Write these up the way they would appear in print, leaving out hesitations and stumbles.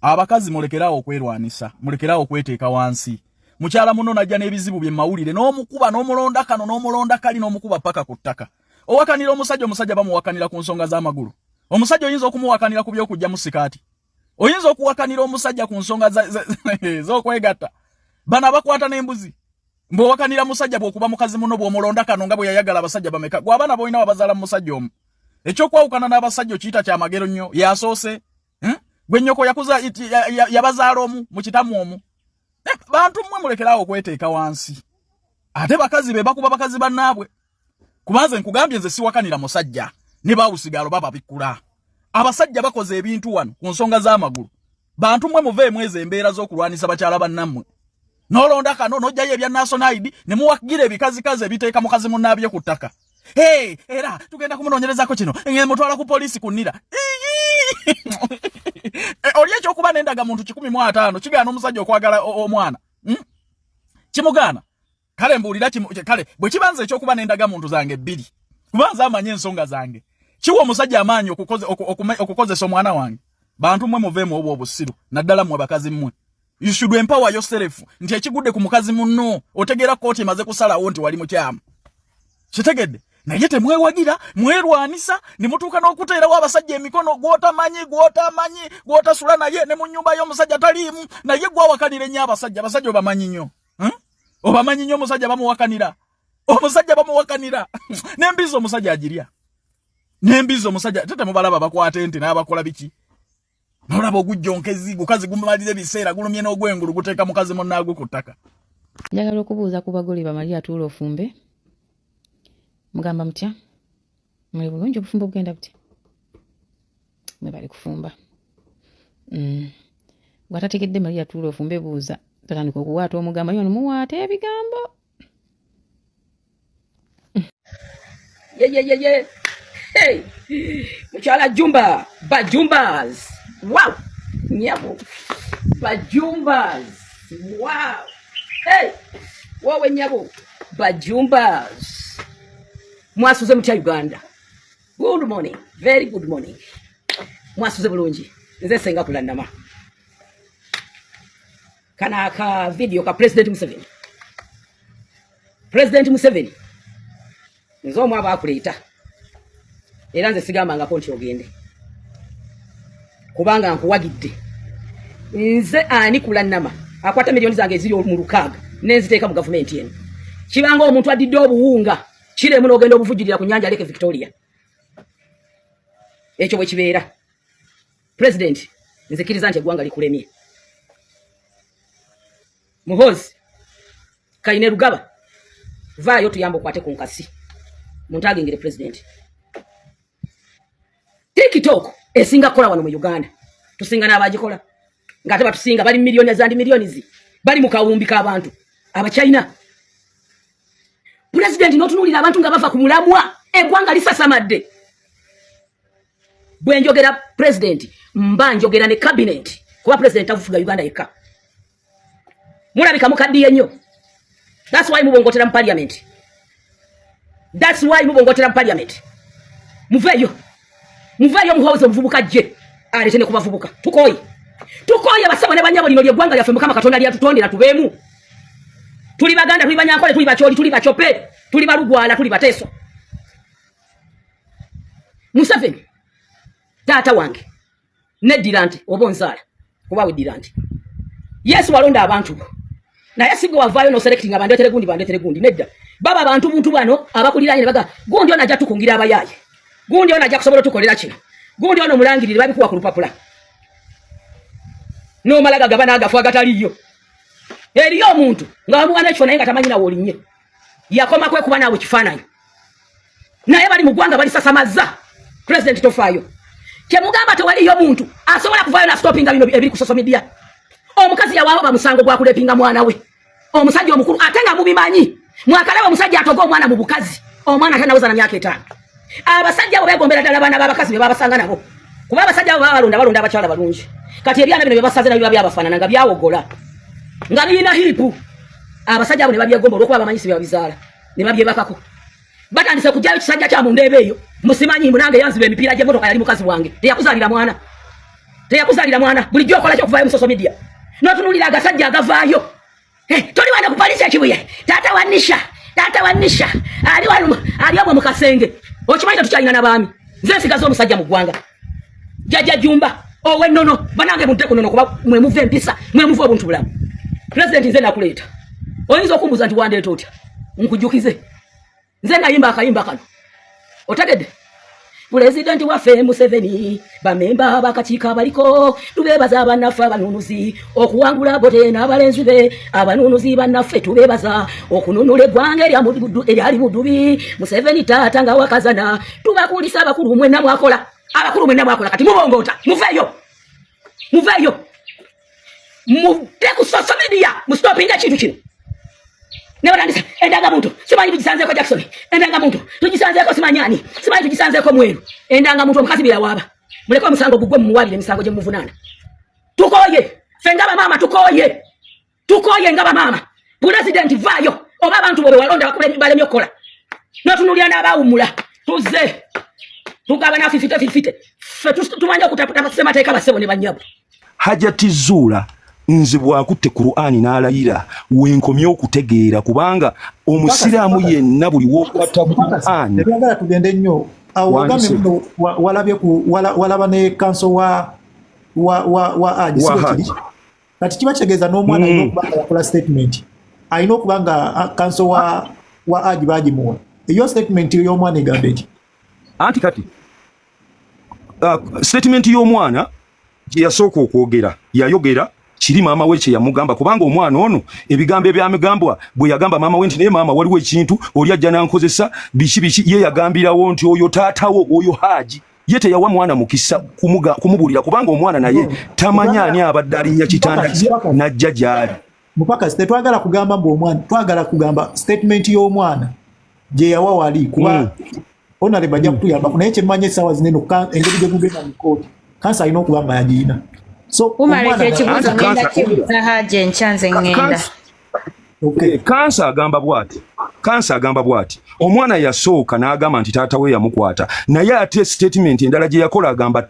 Abakazi mulekeraawo okwerwanisa, mulekeraawo okweteeka wansi. Mukyala muno najja n'ebizibu bye mawulire n'omukuba n'omulonda kano n'omulonda kali n'omukuba paka ku ttaka. Owakanira omusajja, omusajja bamuwakanira ku nsonga z'amagulu. Omusajja oyinza okumuwakanira ku by'okujja mu sikaati. Oyinza okuwakanira omusajja ku nsonga z'okwegatta. Bano abakwata n'embuzi. Mbw'owakanira musajja bw'okuba mukazi muno bw'omulonda kano nga bwe yayagala abasajja bameka. Gwe abaana b'olina wabazaala mu musajja omu. Ekyokwawukana n'abasajja okiyita kya magero nnyo. Yasoose. Gwe nnyoko yakuza yabazaala omu mu kitamu omu. Bantu mmwe mulekeraawo okweteeka wansi. Ate bakazi be bakuba bakazi bannaabwe. Kubanze nkugambye nze siwakanira musajja ne bawusigalo bababikkula. Abasajja bakoze ebintu wano ku nsonga z'amagulu. Bantu mmwe muveemu ezo embeera z'okulwanisa bakyala bannammwe. N'olonda kano n'ojjayo ebya National ID ne muwagira ebikazikazi ebiteeka mukazi munnaabye ku ttaka. Hey, era tugenda kumunoonyerezako kino mutwala ku poliisi kunnira. Oli ekyokuba n'endagamuntu 150 kigaana omusajja okwagala omwana. Kimugaana. Kale mbuulira kale bwe kibanza ekyokuba n'endagamuntu zange bbiri kubanza amanye ensonga zange kiwa omusajja amaanyi okukozesa omwana wange. Bantu mmwe muveemu obwo obusiru, naddala mmwe bakazi mmwe. You should empower yourself nti ekigudde ku mukazi munno otegeera kkooti emaze kusalawo nti wali mukyamu. Kitegedde? Naye temwewagira, mwerwanisa ne mutuuka n'okuteerawo abasajja emikono gw'otamanyi gw'otamanyi gw'otasula naye ne mu nnyumba y'omusajja taliimu, naye gwawakanira ennyo abasajja. Abasajja obamanyi nnyo. Obamanyi nnyo omusajja bamuwakanira. Omusajja bamuwakanira. N'embizi omusajja agirya. N'embizi omusajja tete mubalaba bakwata ente n'abakola biki. N'olaba ogujjonkezi gukazi gumumalira ebiseera gulumye n'ogwengulu guteeka mukazi munnaagwo ku ttaka. Njagala okubuuza ku bagole ba Maria Tuula ofumbe. Mugamba mutya? Muli bulungi, obufumbo bugenda butya? Mwebale kufumba. Bw'atategedde Maria Tuula ofumbe buuza. Tatandika okuwaata omugambo, yono muwaata ebigambo. Ye ye ye ye. Hey. Mukyala Jumba, Bajumbas. Wow. Nyabo. Bajumbas. Wow. Hey. Wowe nyabo. Bajumbas. Mwasuze mutya Uganda. Good morning. Very good morning. Mwasuze bulungi. Nze senga kulandama. Kana aka video ka President Museveni. President Museveni nze omu abaakuleeta era nze sigambangako nti ogende kubanga nkuwagidde. Nze ani kulannama akwata miliyoni zange eziri mu 6 nenziteeka mu gavumenti eno. Kibanga omuntu addidde obuwunga kiremu n'ogenda obuvujjirira ku nnyanja Lake Victoria. Ekyo bwe kibeera. President, nzikiriza nti eggwanga likulemye. Muhoozi Kainerugaba, vaayo tuyambe okwate ku nkasi muntagingire president. TikTok esinga kukola wano mu Uganda, tusinga n'abagikola ng'ate batusinga bali miliyoni zandi miliyoni bali mu kawumbi k'abantu Abachina. President n'otunuulira abantu nga bava ku mulamwa, eggwanga lisasamadde. Bwe njogera president mba njogera ne cabinet, kuba president avuga Uganda yekka. Mulabika mukaddiye nnyo. That's why mubongotera mu parliament. That's why mubongotera mu parliament. Muveeyo. Muveeyo Muhoozi omuvubuka jje aleete ne ku bavubuka. Tukooye. Tukooye basabo ne bannyabo, lino ly'eggwanga lyaffe Mukama Katonda lyatutondera tubeemu. Tuli Baganda, tuli Banyankole, tuli Bacholi, tuli Bachope, tuli Balugwala, tuli Bateso. Museveni taata wange neddira nti oba onzaala kuba weddira nti Yesu walonda abantu bo naye si gwe wavaayo noselectinga bandeetere gundi bandeetere gundi nedda. Baba abantu buntu bano abakuliraanye ne baga gundi ono ajja tukungira abayaaye, gundi ono ajja kusobola otukolera kino, gundi ono mulangirire, babikuwa ku lupapula n'omala gagaba n'agafu agataliiyo. Eriyo omuntu nga bamuwa n'ekifo naye nga tamanyi nawe olinnye, yakoma kwekuba naawe kifaananyi naye bali mu ggwanga balisasamaza. President tofaayo, kyemugamba tewaliyo muntu asobola kuvaayo na stoppinga bino ebiri ku social media. Omukazi yawaaba musango gwa kulepinga mwana we, omusajja omukulu, ate nga mubimanyi mwakalaba omusajja atoga omwana mu bukazi, omwana tanaweza na myaka 5. Abasajja abo begombera ddala abaana b'abakazi be babasanga nabo, kuba abasajja abo baba balonda balonda abakyala balungi. Kati ebyana bino bye basaze nabyo biba byabafaanana nga byawogola nga birina hiipu, abasajja abo ne babyegomba olw'okuba bamanyi si bye babizaala ne babyebakako. Batandise kujjayo kisajja kya mu ndeeba eyo musimanyi mbu nange yanziba emipiira gy'emmotoka, yali mukazi wange, teyakuzaalira mwana. Teyakuzaalira mwana, bulijjo okola ki okuvaayo mu social media? N'otunuulira agasajja agavaayo. Eh, toli wano ku poliisi ekibuye. Taata wa Nisha, taata wa Nisha ali wano, ali omwo mu kasenge. Okimanyi tetukyalina na baami. Nze nsigaza omusajja mu ggwanga. Jjajja Jumba ow'ennono, banange mudde ku nnono kuba mwe muva empisa, mwe muva obuntu bulamu. Pulezidenti nze nakuleeta. Oyinza okumbuuza nti wandeeta otya? Nkujjukize. Nze nayimba akayimba kano. Otegedde? Pulezidenti waffe Museveni, bamemba b'akakiiko abaliko, tubeebaza bannaffe abanunuzi okuwangula Bote n'abalenzi be. Abanunuzi bannaffe tubeebaza okununula eggwanga eryali budubi. Museveni taata nga wakazana, tubakulisa abakulu mwenna mwakola. Abakulu mwenna mwakola, kati mubongoota, muveeyo. Muveeyo. Mudde ku social media, mustopinga ekintu kino. Nebatandisa endagamuntu simanyi tugisanzeeko Jackson, endagamuntu tugisanzeeko simanyi ani, simanyi tugisanzeeko Mweru. Endagamuntu omukazi bye yawaaba, muleke omusango gugwe, mumuwaabire emisango gye muvunaana. Tukooye ffe nga bamaama, tukooye, tukooye nga bamaama. Pulezidenti vaayo, oba abantu bo be walonda balemye okukola, n'otunuulira n'abaawummula. Tuzze tugaba na 50-50. Ffe tumanyi okutaputa ssemateeka, bassebo ne bannyabo. Hajati Zuula, nze bw'akutte Kur'ani n'alayira, wenkomye okutegeera, kubanga omusiraamu yenna buli w'okwata Kur'ani. Tetwagala tugende nnyo awo. Wandise. Wagambye muno walabye ku walaba ne counsel wa Haji, si Wa bwe Haji. kiri? Kati kiba kitegeeza n'omwana alina okuba nga yakola statement, alina okuba nga counsel wa Haji bagimuwa eyo statement y'omwana egamba eti. Anti kati statement y'omwana gye yasooka okwogera, yayogera kiri maama we kye yamugamba, kubanga omwana ono ebigambo ebyamugambwa bwe yagamba maama we nti, "Naye maama, waliwo ekintu oli ajja nankozesa biki biki," ye yagambirawo nti oyo taatawo, oyo Haaji. Ye teyawa mwana mukisa kumubuulira, kubanga omwana naye tamanyi ani abadde alinnya kitanda kye n'ajja gy'ali. Mupakasi, tetwagala kugamba mbu omwana, twagala kugamba statement y'omwana gye yawa wali, kuba honorable ajja kutuyambako. Naye kyemmanyi essaawa zineno, engeri gye gugenda mu kooti, counsel alina okuba nga yagiina. So Umar, omwana ekyo ekibuuzo Anti ngenda kibuuza Haji enkya, nze ŋŋenda. Okay. Counsel agamba bw'ati, counsel agamba bw'ati: omwana yasooka n'agamba nti taata we yamukwata, naye ate statement endala gye yakola agamba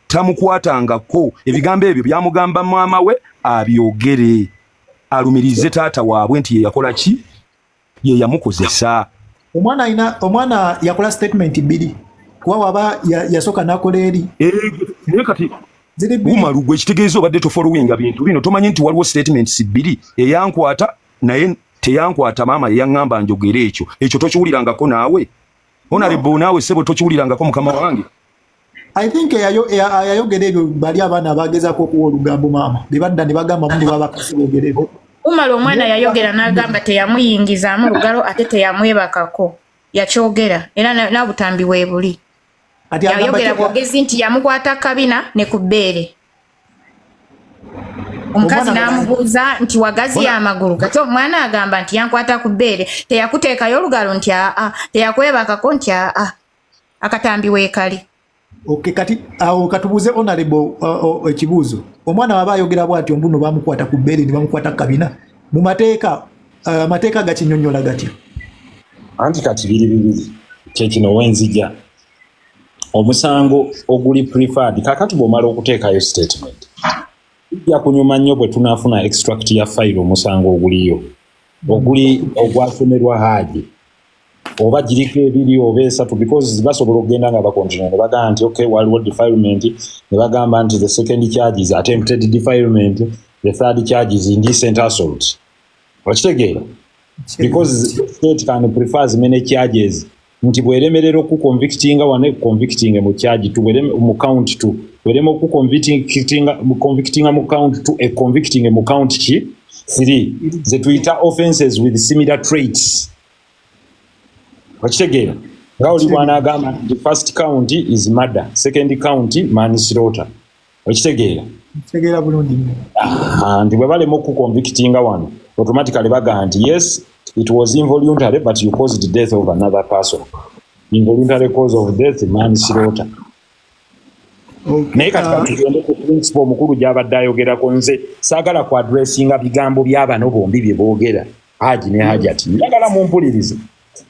tamukwatangako. Ebigambo ebyo byamugamba maama we abyogere alumirize taata waabwe nti ye yakola ki, ye yamukozesa. Omwana alina, omwana yakola statement bbiri, kuba waba yasooka n'akola eri Naye kati ziri bbiri. Umaru, gwe ekitegeeza obadde tofollowinga bintu bino, tomanyi nti waliwo statements bbiri: eyankwata naye teyankwata, maama yeyaŋŋamba njogere ekyo. Ekyo tokiwulirangako naawe, honorable? Naawe ssebo tokiwulirangako, mukama wange? I think eyayogera ebyo bali abaana abagezaako okuwa olugambo maama be badda ne bagamba muno babakasi boogere ebyo. Umar, omwana yayogera n'agamba teyamuyingizaamu lugalo ate teyamwebakako. Yakyogera era n'obutambi weebuli. Kati agamba Yayogera bwogezi nti yamukwata kabina ne ku bbeere. Omukazi n'amubuuza nti wagaziya amagulu, kati omwana agamba nti yankwata ku bbeere. Teyakuteekayo olugalo? Nti aa. Teyakwebakako? Nti aa. Akatambi weekali. Okay, kati awo katubuuze honorable ekibuuzo. Omwana waba ayogera bw'atyo mbuno bamukwata ku bbeere ne bamukwata ku kabina, mu mateeka, amateeka gakinyonnyola gatya? Anti kati biri bibiri, kyekino wenzija omusango oguli preferred. Kakati bw'omala okuteekayo statement, tujja kunyuma nnyo bwe tunaafuna extract ya fayiro, omusango oguliyo oguli ogwasomerwa Haaji, oba giriko ebiri oba esatu, because basobola okugenda nga bacontinue ne bagamba nti okay, waliwo defilement, ne bagamba nti the second charge is attempted defilement, the third charge is indecent assault. Okitegeera? Because the state can prefer as many charges, nti bweremerera okuconvictinga wane, convicting mu charge two, mu count two, bwerema okuconvictinga convictinga mu count two, e convicting mu count ki three, ze tuyita offenses with similar traits. Okitegeera? Nga oli bw'anaagamba nti first count is murder, second count manslaughter. Okitegeera? Kitegeera bulungi nnyo. Ah, nti bwe balema okuconvictinga wano, automatically bagamba nti yes, it was involuntary, but you caused the death of another person, involuntary cause of death, manslaughter. Naye kati katugende ku principle omukulu gy'abadde ayogerako. Nze saagala ku addressinga bigambo by'abano bombi bye boogera, Haji ne Hajati. Njagala mumpulirize.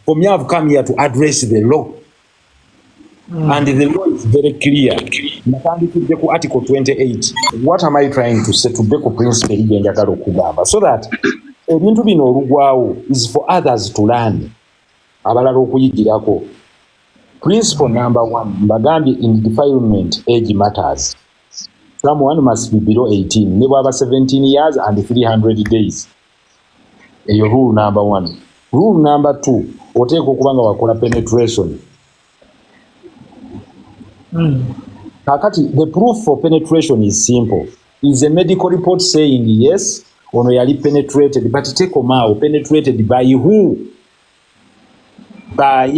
For me, have come here to address the law. And the law is very clear. Natandikidde ku article 28. What am I trying to say? Tudde ku principle eri gye njagala okugamba so that ebintu bino olugwawo is for others to learn, abalala okuyigirako. Principle number one, mbagambye in defilement age matters. Someone must be below 18, ne bwaba 17 years and 300 days. Eyo rule number one. Rule number two, oteekwa okuba nga wakola penetration. Kakati the proof for penetration is simple. Is a medical report saying yes, ono yali penetrated, but tekomaawo, penetrated by who? By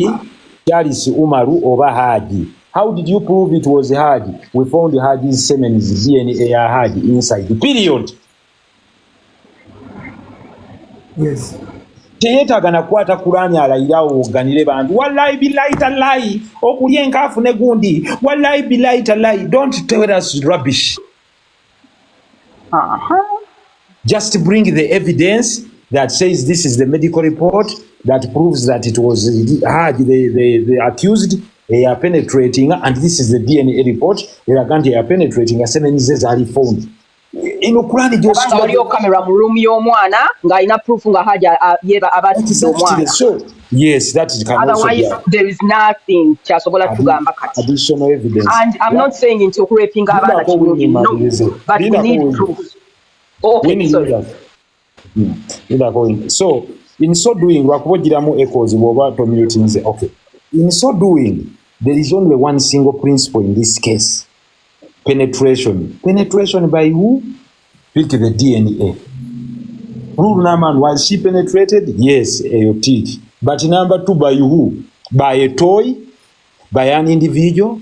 Charles Umaru oba Haji. How did you prove it was Haji? We found Haji's semen's DNA ya Haji inside. Period. Yes. Teyeetaaga nakwata Kulaani alayirawo oganire bantu, wallahi billahi tallahi, okulya enkaafu ne gundi, wallahi billahi tallahi. Don't tell us rubbish. Just bring the evidence that says this is the medical report that proves that it was Haji, the accused, they are penetrating, and this is the DNA report eraga nti are penetrating, semen ze zaali found. Eno Kulaani Kubanga waliyo kamera mu room y'omwana ng'alina proof nga Haji yeba abatidde omwana. So yes, that can also Otherwise be there is nothing kyasobola tugamba kati. Additional evidence. And I'm not saying nti okurepinga abaana Lindako kirungi, Winnie no, Malirize. but we Lindako need Winnie. proof. Okay, Winnie, sorry. Lindako. Lindako Winnie. So in so doing, lwakuba ogiramu echoes bw'oba tomutinze. Okay, in so doing there is only one single principle in this case: penetration. Penetration by who? Pick the DNA. Rule number one, was she penetrated? Yes, eyo tick. But number two, by who? By a toy? By an individual?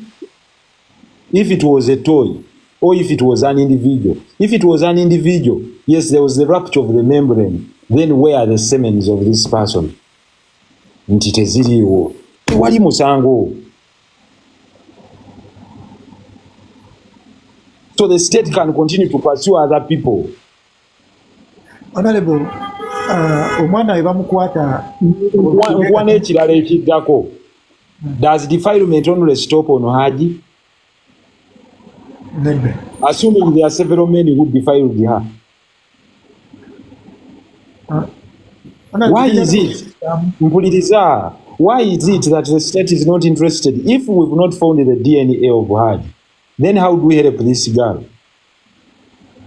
If it was a toy or if it was an individual. If it was an individual, yes, there was the rupture of the membrane. Then where are the semens of this person? Nti teziriiwo. Tewali musango. So the state can continue to pursue other people. Honorable, omwana we bamukwata. Nkuwa n'ekirala ekiddako. Does defilement only stop on Haji? Nedda. Assuming there are several men who defiled her. Honorable, Why is it? Mpuliriza. Why is it that the state is not interested? If we've not found the DNA of Haji, then how do we help this girl?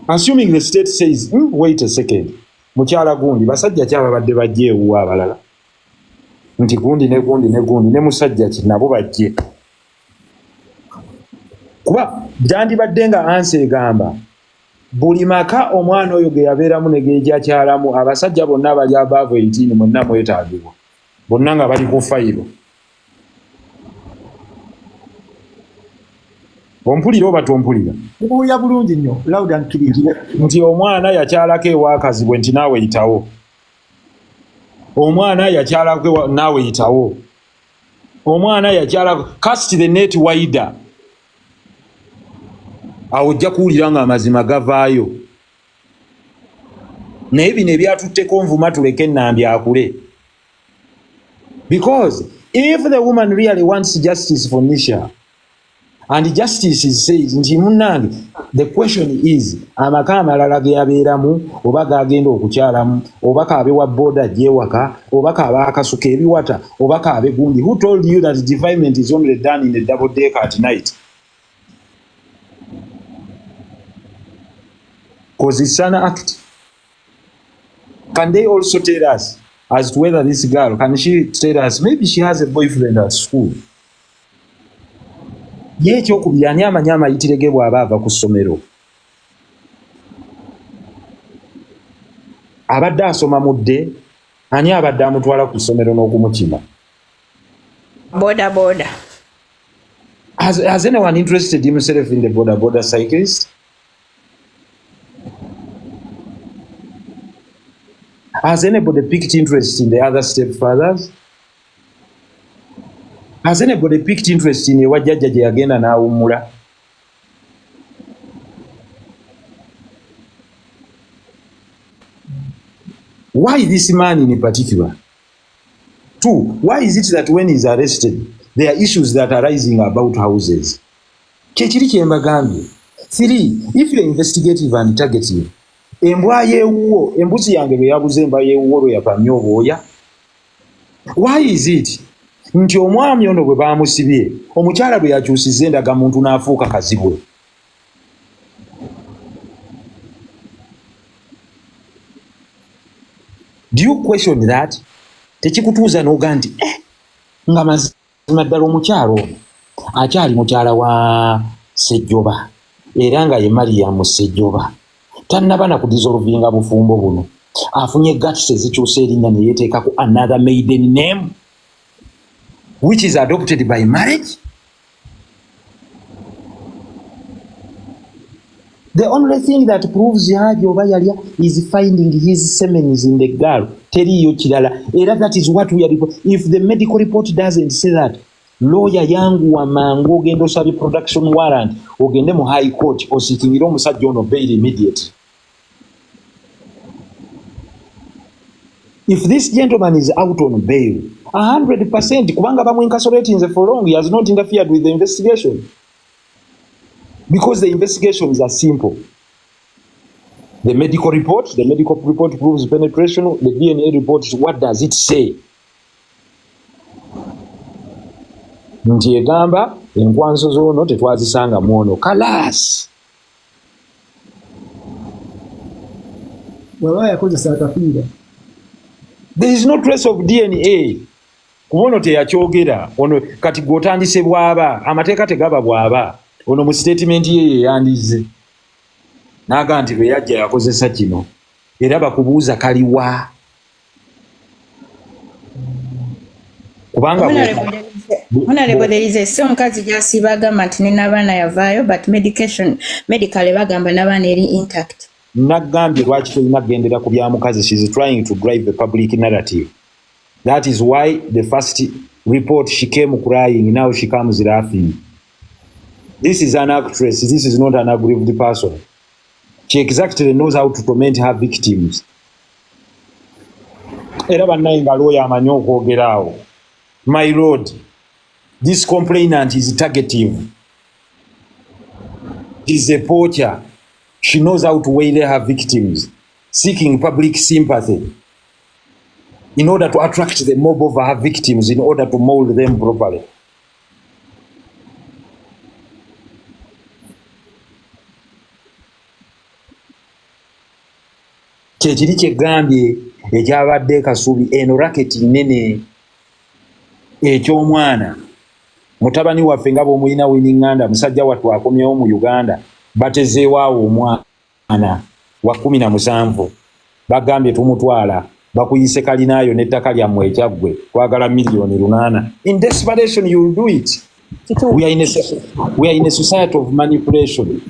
Assuming the state says, wait a second, mukyala gundi, basajja ki ababadde bajje ewuwe abalala? Nti gundi ne gundi ne gundi ne musajja ki nabo bajje. Kuba byandibadde nga ansi egamba buli maka omwana oyo ge yabeeramu ne geejakyalamu, abasajja bonna abali above 18 mwenna mwetaagibwa, bonna nga bali ku fayiro. Ompulira oba tompulira? Nkuwulira bulungi nnyo, loud and clear. Nti omwana yakyalako ewakazibwe, nti naawe yitawo. Omwana yakyalako naawe yitawo. Omwana yakyalako, cast the net wider. Awo ojja kuwulira nga amazima gavaayo. Naye bino ebyatutteko nvuma, tuleke Nambi akule. Because if the woman really wants justice for Nisha, and justice is said nti munnange, the question is amaka amalala ge yabeeramu oba gagenda okukyalamu, oba kaabe wa boda gyewaka, oba kaabe akasuka ebiwata, oba kaabe gundi. Who told you that defilement is only done in a double decker at night? 'Cause it's an act. Can they also tell us as to whether this girl, can she tell us maybe she has a boyfriend at school? Ye ekyokubiri, ani amanyi amayitire ge bw'aba ava ku ssomero? Abadde asoma mudde, ani abadde amutwala ku ssomero n'okumukima? Boda boda. Has anyone interested himself in the boda boda cyclist? Has anybody picked interest in the other stepfathers? Has anybody picked interest in ewa jjajja gye yagenda n'awummula? Why this man in particular? Two, why is it that when he's arrested, There are issues that are rising about houses. Kyekiri kyembagambye. Three, if you're investigative and targetive, embwa yeewuwo, embuzi yange lwe yabuze embwa yeewuwo lwe yapamye obwoya. Why is it nti omwami ono bwe baamusibye, omukyala lwe yakyusizza endagamuntu n'afuuka kazibwe? Do you question that? Tekikutuuza n'oga nti nga mazima ddala omukyala ono akyali mukyala wa Ssejjoba era nga ye Mariam Ssejjoba, tannaba na kudissolvinga bufumbo buno, afunye guts ezikyusa erinnya ne yeeteekako another maiden name which is adopted by marriage. The only thing that proves Haji oba yalya is finding his semens in the girl. Teriyo kirala. Era that is what we are report. If the medical report doesn't say that, lawyer yanguwa mangu ogenda osabye production warrant, ogende mu high court osiikingire omusajja ono bail immediately. If this gentleman is out on bail, 100% kubanga bamu incarcerating for long, he has not interfered with the investigation. Because the investigations are simple. The medical report proves penetration, the DNA report, what does it say? Nti egamba enkwanso z'ono tetwazisanga mu ono. Kalaas. Bw'aba yakozesa akapiira. There is no trace of DNA. Kuba ono teyakyogera. Ono kati gw'otandise bw'aba, amateeka tegaba bw'aba. Ono mu statement ye yeyandize. N'agamba nti lwe yajja yakozesa kino. Era bakubuuza kaliwa. Kubanga Honorable, there is a song omukazi gy'asiiba agamba nti ne n'abaana yavaayo, but medication, medically bagamba n'abaana eri intact. Nagambye lwaki tolina kugendera ku bya mukazi. She is trying to drive the public narrative. That is why the first report she came crying, now she comes laughing. This is an actress, this is not an aggrieved person. She exactly knows how to torment her victims. Era bannaye nga lawyer amanyi okwogera awo. My lord, this complainant is targetive. She is a poacher. She knows how to waylay her victims, seeking public sympathy in order to attract the mob over her victims, in order to mold them properly. Kyekiri kyegambye ekyabadde Kasubi, eno racket nnene eky'omwana mutabani waffe nga bw'omulina Winnie Nganda, musajja wattu akomyewo mu Uganda, batezeewaawo omwana wa 17, bagambye tumutwala, bakuyise kalinaayo n'ettaka lyammwe ekyaggwe, twagala miliyoni 8. In desperation you will do it. We are in a society of manipulation.